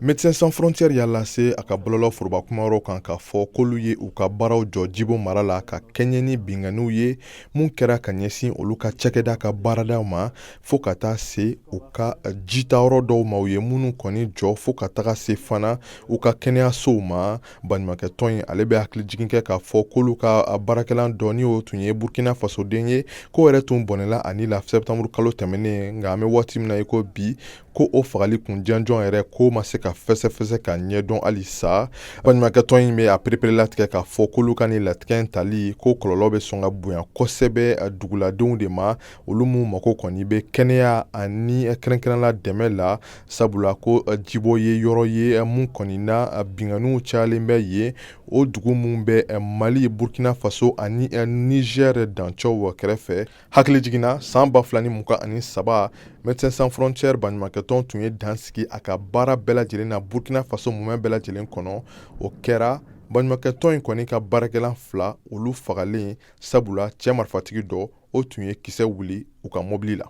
Médecins Sans Frontières y'a lase a ka bɔlɔlɔ foroba kumayɔrɔ kan k'a fɔ k'olu ye u ka baaraw jɔ Jibo mara la ka kɛɲɛ ni binkanniw ye mun kɛra ka ɲɛsin olu ka cakɛda ka baaradaw ma fo ka taa se u ka jitayɔrɔ dɔw ma, u ye minnu kɔni jɔ, fo ka taga se fana u ka kɛnɛyasow ma. Baɲumankɛtɔn in ale bɛ hakilijigin kɛ k'a fɔ k'olu ka baarakɛlan dɔ, ni o tun ye Burkina fasoden ye, k'o yɛrɛ tun bɔnɛla a ni la sɛptanburu kalo tɛmɛnen. Nka an bɛ waati min na i ko bi, ko o fagali kun jɔnjɔn yɛrɛ ko ma se ka fɛsɛfɛsɛ ka ɲɛdɔn halisa. Baɲumankɛtɔn in bɛ a pereperelatigɛ k'a fɔ k'olu ka nin latigɛ in tali ko kɔlɔlɔ bɛ sɔn ka bonya kosɛbɛ duguladenw de ma, olu minnu mako kɔni bɛ kɛnɛya ani kɛrɛnkɛrɛnla dɛmɛ la, sabula ko Jibo ye yɔrɔ ye mun kɔni na binkanniw cayalen bɛ yen, o dugu mun bɛ Mali, Burkina Faso ani Niger dancɛw kɛrɛfɛ. Hakili jiginna, san 2023, Médecins Sans Frontières baɲumankɛtɔn tun ye dan sigi a ka baara bɛɛ lajɛlen na Burkina Faso mumɛ bɛɛ lajɛlen kɔnɔ. O kɛra baɲumankɛtɔn in kɔni ka baarakɛlan fila olu fagalen, sabula cɛ marifatigi dɔ o tun ye kisɛ wuli u ka mɔbili la.